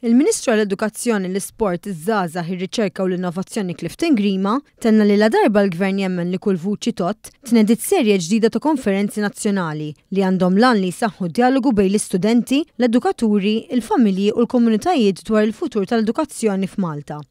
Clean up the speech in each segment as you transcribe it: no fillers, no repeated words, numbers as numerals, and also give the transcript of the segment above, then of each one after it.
Il-Ministru għall-Edukazzjoni, l-Isport, iż-Żgħażagħ, ir-Riċerka u l-Innovazzjoni Clifton Grima tenna li ladarba l-Gvern jemmen li kull vuċi tgħodd, tnediet serje ġdida ta' konferenzi nazzjonali li għandhom l-għan li jsaħħu d-djalogu bejn l-istudenti, l-edukaturi, il-familji u l-komunitajiet dwar il-futur tal-edukazzjoni f'Malta.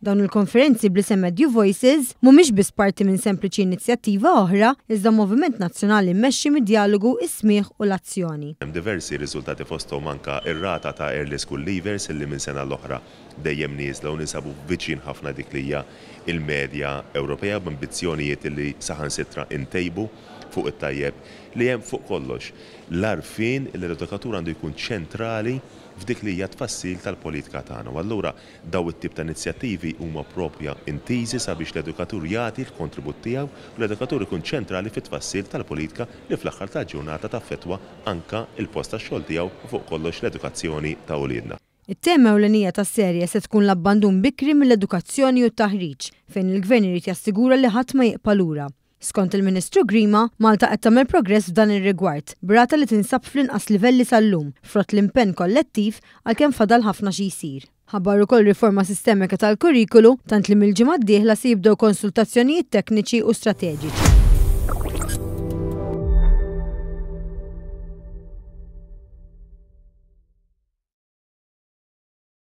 Dawn il-konferenzi bl-isem EduVoices mhumiex biss parti minn sempliċi inizjattiva oħra, iżda moviment nazzjonali mmexxi mid-djalogu, is-smigħ u l-azzjoni. Hemm diversi riżultati fosthom anke r-rata ta' early school leavers illi minn sena għall-oħra dejjem nieżla u ninsabu viċin ħafna dik li hija l-medja Ewropea b'ambizzjonijiet illi saħansitra ntejbu fuq it-tajjeb li hemm fuq kollox l-għarfien illi l-edukatur għandu jkun ċentrali f'dik li hija t-tfassil tal-politika tagħna u allura Dawn it-tip ta' inizjattivi huma proprja intiżi sabiex l-edukatur jagħti l-kontribut tiegħu u l-edukatur ikun ċentrali fit-tfassil tal-politika li fl-aħħar tal-ġurnata taffettwa anke l-post tax-xogħol tiegħu u fuq kollox l-edukazzjoni ta' uliedna. It-tema ewlenija tas-serje se tkun l-abbandun bikri mill-edukazzjoni u t-taħriġ, fejn il-Gvern irid jassigura li ħadd ma jibqa' lura. Skont il-Ministru Grima, Malta qed tagħmel progress f'dan ir-rigward, b'rata li tinsab fl-inqas livelli sal-lum, frott l-impenn kollettiv għalkemm fadal ħafna xi jsir. Ħabbar ukoll riforma sistemika tal-kurrikulu, tant li mill-ġimgħa d-dieħla se jibdew konsultazzjonijiet tekniċi u strateġiċi.